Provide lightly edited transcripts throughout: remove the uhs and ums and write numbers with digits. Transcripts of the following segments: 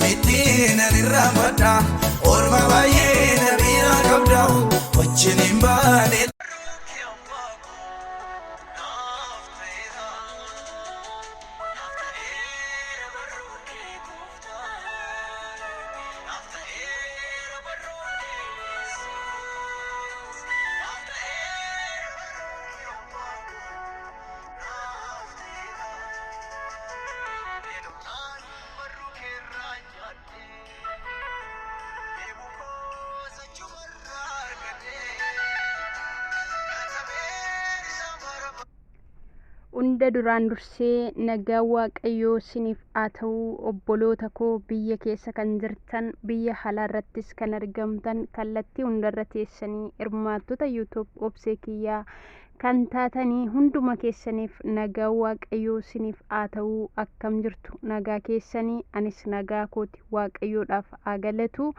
Akkamittiin ani irraanfadha Oolmaa baay'ee na biraa qabda Wajjin hin baane. Hunda duraan dursee nagaa Waaqayyoo siniif haa ta'u. Obboloota koo biyya keessa kan jirtan, biyya alaa irrattis kan argamtan, kallattii hundarra teessanii hirmaattota YouTube Obsee Kiyyaa kan taatanii hunduma keessaniif nagaa Waaqayyoo siniif haa ta'u. Akkam jirtu? Nagaa keessanii? Anis nagaa kooti, Waaqayyoodhaaf haa galatu.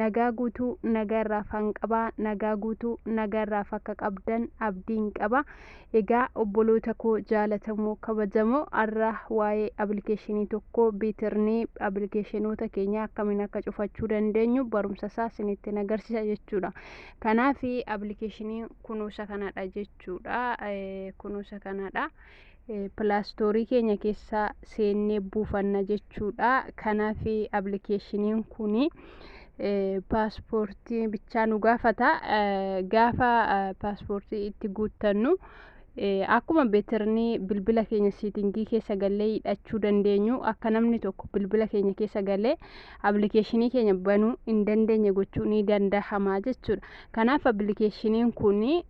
Nagaa guutuu nagaa irraa afaan qaba. Nagaa guutuu nagaa irraaf akka qabdan abdiin qaba. Egaa obboloota koo jaalatamoo kabajamoo, har'a waa'ee appilikeeshinii tokko, biitirnii appilikeeshinoota keenya akkamiin akka cufachuu dandeenyu barumsa isaa isinitti agarsiisa jechuudha. Kanaaf appilikeeshinii kunuunsa kanadha jechuudha. Kunuunsa kanadha. Pilaastoorii keenya keessa seennee buufanna jechuudha. Kanaaf appilikeeshiniin kuni paaspoortii bichaa nu gaafata. Gaafa paaspoortii itti guuttannu, akkuma beetirnii bilbila keenya siitingii keessa gallee hidhachuu dandeenyu, akka namni tokko bilbila keenya keessa galee appilikeeshinii keenya banuu hin dandeenye gochuu ni danda'ama jechuudha. Kanaaf appilikeeshiniin kuni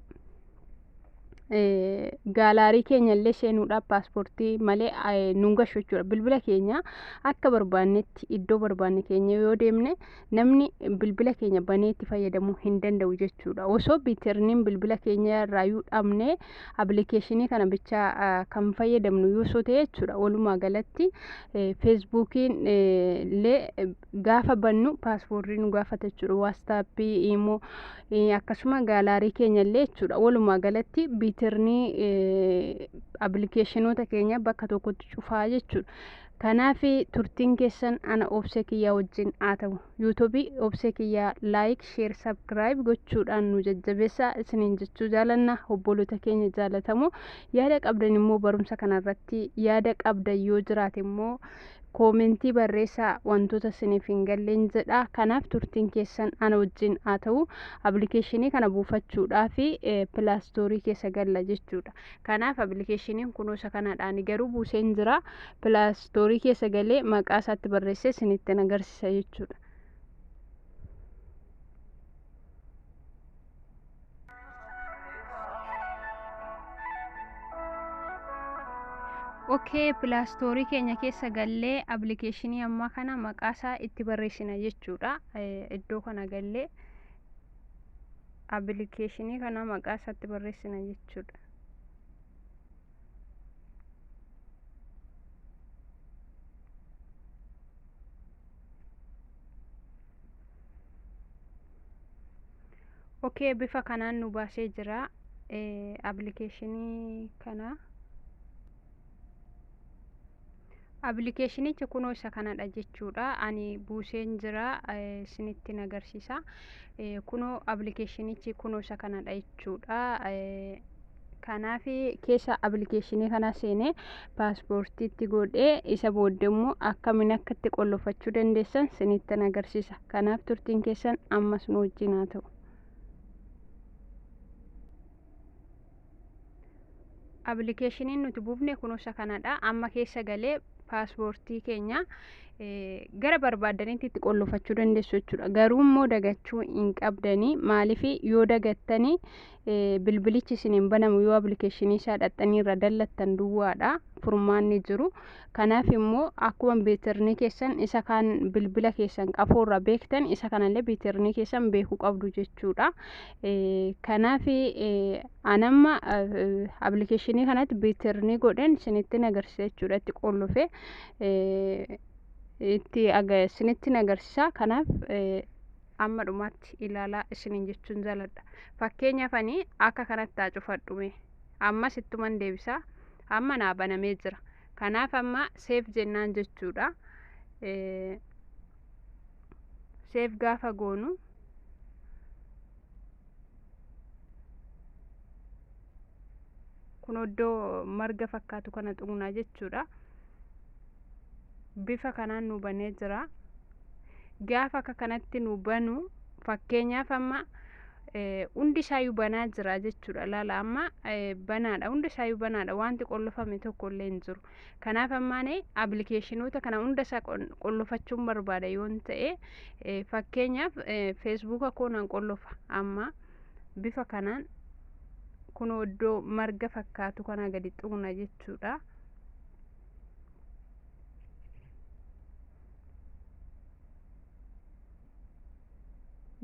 gaalaarii keenya illee seenuudhaaf paaspoortii malee nun gashu jechuudha. Bilbila keenya akka barbaannetti iddoo barbaanne keenya yoo deemne, namni bilbila keenya banee itti fayyadamuu hin danda'u jechuudha. Osoo biitirniin bilbila keenya irraayyuu dhabne, appilikeeshinii kana bichaa kan fayyadamnu yoo osoo ta'e jechuudha. Walumaa galatti feesbuukiin illee gaafa bannu paaspoortii nu gaafata jechuudha. Waastaappii, imoo, akkasuma gaalaarii keenya illee jechuudha. Walumaa galatti biitirnii appilikeeshinoota keenya bakka tokkotti cufaa jechuudha. Kanaaf turtiin keessan ana Obsee Kiyyaa wajjin haa ta'u. Yuutuubii Obsee Kiyyaa like, share, subscribe gochuudhaan nu jajjabeessaa isiniin jechuu jaalanna. Obboloota keenya jaalatamoo, yaada qabdan immoo, barumsa kanarratti yaada qabdan yoo jiraate immoo koomentii barreessaa, wantoota isiniif hin galleen jedha. Kanaaf turtiin keessan ana wajjin haa ta'u. Appilikeeshinii kana buufachuudhaaf pilaastoorii keessa galla jechuudha. Kanaaf appilikeeshiniin kunuunsa kanadhaan garuu buuseen jira. Pilaastoorii keessa galee maqaa isaatti barreessee isinitti agarsiisa jechuudha. Okee, pilaastoorii keenya keessa gallee appilikeeshinii ammaa kana maqaa isaa itti barreessina jechuudha. Iddoo kana gallee appilikeeshinii kana maqaa isaatti barreessina jechuudha. Okee, bifa kanaan nu baasee jira appilikeeshinii kana. Appilikeeshinichi kunoo isa kanadha jechuudha. Ani buuseen jira, isinitti agarsiisa. Kunoo appilikeeshinichi kunoo isa kanadha jechuudha. Kanaaf keessa appilikeeshinii kana seenee paaspoortiitti godhee, isa booddee immoo akkamiin akka itti qollofachuu dandeessan isinitti agarsiisa. Kanaaf turtiin keessan ammas nu wajjin haa ta'u. Appilikeeshiniin nuti buufne kunuunsa kanadha. Amma keessa galee paaspoortii keenya gara barbaadanitti itti qollofachuu dandeessu jechuudha. Garuu immoo dagachuu hin qabdanii. Maaliif? Yoo dagattanii bilbilichi isin hin banamu. Yoo appilikeeshinii isaa dhaxxanii irra dallattan duwwaadha furmaanni jiru. Kanaaf immoo akkuma beetirnii keessan isa kaan bilbila keessan qafoorra beektan, isa kanallee beetirnii keessan beekuu qabdu jechuudha. Kanaaf anamma appilikeeshinii kanatti beetirnii godheen isinitti agarsiisa jechuudha. Itti qollofee itti isinitti agarsiisa. Kanaaf amma dhumaatti ilaalaa isiniin jechuun jaaladha. Fakkeenyaaf ani akka kanatti haa cufadhume. Ammas ittuman deebisaa. Amma naa banamee jira. Kanaaf amma save jennaan jechuudha. Save gaafa goonu kun iddoo marga fakkaatu kana tuqnaa jechuudha. Bifa kanaan nu banee jira. Gaafa akka kanatti nu banu, fakkeenyaaf amma hundi isaayyuu banaa jira jechuudha. Laala, amma banaadha, hundi isaayyuu banaadha, wanti qollofame tokko illee hin jiru. Kanaaf ammaan appilikeeshinoota kana hunda isaa qollofachuun barbaada yoon ta'e, fakkeenyaaf Feesbuuka koo nan qollofa. Amma bifa kanaan kunoo iddoo marga fakkaatu kana gadi tuqna jechuudha.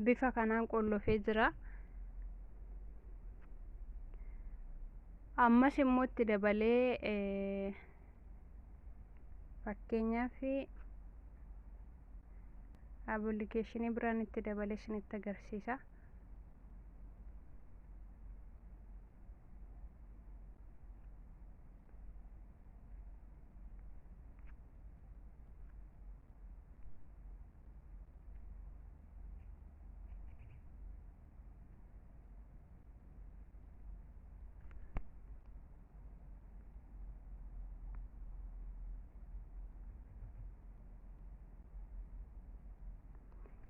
Bifa kanaan qollofee jira. Ammas immoo itti dabalee, fakkeenyaaf appilikeeshinii biraan itti dabalee isinitti agarsiisa.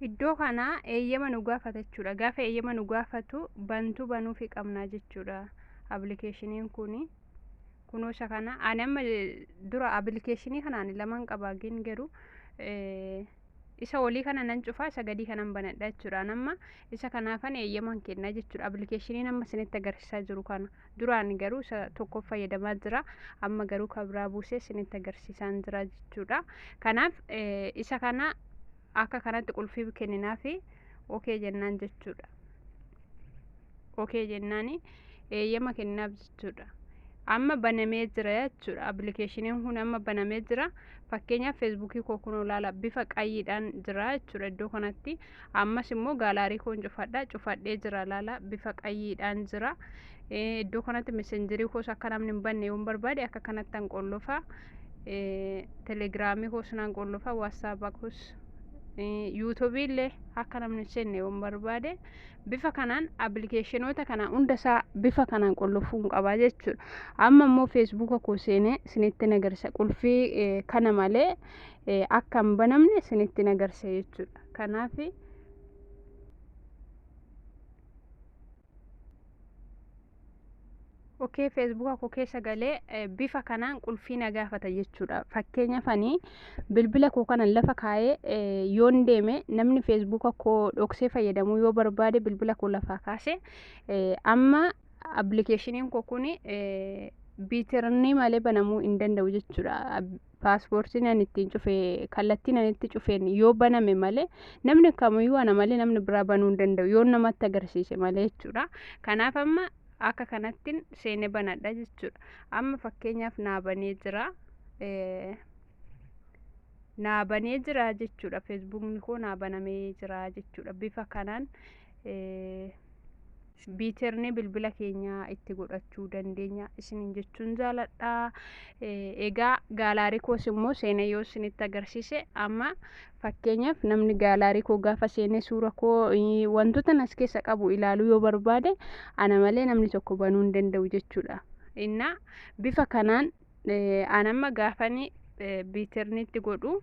Iddoo kana eeyyama nu gaafata jechuudha. Gaafa eeyyama nu gaafatu bantuu banuufi qabnaa jechuudha. Appilikeeshiniin kun kunoo isa kana. Ani amma dura appilikeeshinii kanaan lamaan qabaa, garuu isa olii kana nan cufaa, isa gadii kanan banadha jechuudha. Amma isa kanaafan eeyyaman kennaa jechuudha. Appilikeeshiniin amma isinitti agarsiisaa jiru kana duraan garuu isa tokko fayyadamaa jira, amma garuu kan biraa buusee isinitti agarsiisaan jira jechuudha. Kanaaf isa kana akka kanatti qulfii kenninaafi okay jennaan jechuudha. Okay jennaani eeyyama kennaaf jechuudha. Amma banamee jira jechuudha. Appilikeeshiniin kun amma banamee jira. Fakkeenyaaf Feesbuukii koo kun ilaala, bifa qayyiidhaan jira jechuudha iddoo kanatti. Ammas immoo gallery koon cufadha, cufadhee jira, laala, bifa qayyiidhaan jira. Iddoo kanatti Messengerii koos akka namni hin banne yoon barbaade akka kanatti an qollofa. Telegiraamii koos naan qollofa, WhatsApp koos, YouTubeii illee akka namni hin seenne yoon barbaade bifa kanaan appilikeeshinoota kana hunda isaa bifa kanaan qollofuun qaba jechuudha. Amma immoo Feesbuuka koo seenee isinitti agarsiisa. Qulfii kana malee akka hin banamne isinitti agarsiisa jechuudha. Kanaaf okay, Feesbuuka koo keessa galee bifa kanaan qulfii na gaafata jechuudha. Fakkeenyaaf ani bilbila koo kana lafa kaa'ee yoon deeme, namni Feesbuuka koo dhoksee fayyadamuu yoo barbaade bilbila koo lafaa kaase, amma appilikeeshiniin koo kun patternii malee banamuu hin danda'u jechuudha. Paaspoortiin ani ittiin cufe, kallattiin ani itti cufeen yoo baname malee namni kamiyyuu ana malee namni biraa banuu hin danda'u, yoo namatti agarsiise malee jechuudha. Kanaaf amma akka kanattiin seenee banadha jechuudha. Amma fakkeenyaaf naa banee jira. Naa banee jira jechuudha. Feesbuukni koo naa banamee jira jechuudha. Bifa kanaan patternii bilbila keenya itti godhachuu dandeenya isiniin jechuun jaaladha. Egaa gallery koos immoo seenee yoo isinitti agarsiise, amma fakkeenyaaf namni gallery koo gaafa seenee suura koo, wantoota as keessa qabu ilaaluu yoo barbaade ana malee namni tokko banuu hin danda'u jechuudha. Innaa bifa kanaan anamma gaafani patterniitti godhu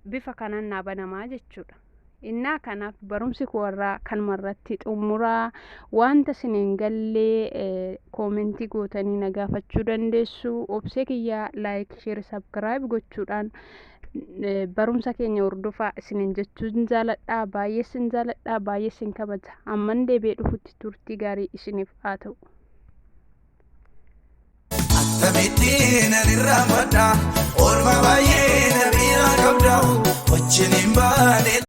bifa kanaan naa banamaa jechuudha. Innaa kanaaf barumsi koo irraa kanuma irratti xumuraa. Wanta isin hin gallee commentii gootanii na gaafachuu dandeessu. Obsee kiyyaa like, share, subscribe gochuudhaan barumsa keenya hordofaa isiniin jechuun jaaladha. Baay'ee isin jaaladha, baay'ee isin kabaja. Amman deebi'ee dhufutti turtii gaarii isiniif haa ta'u. Akkamittiin ani irraanfadha? Oolmaa baay'ee na bira qabda, wajjin hin baane.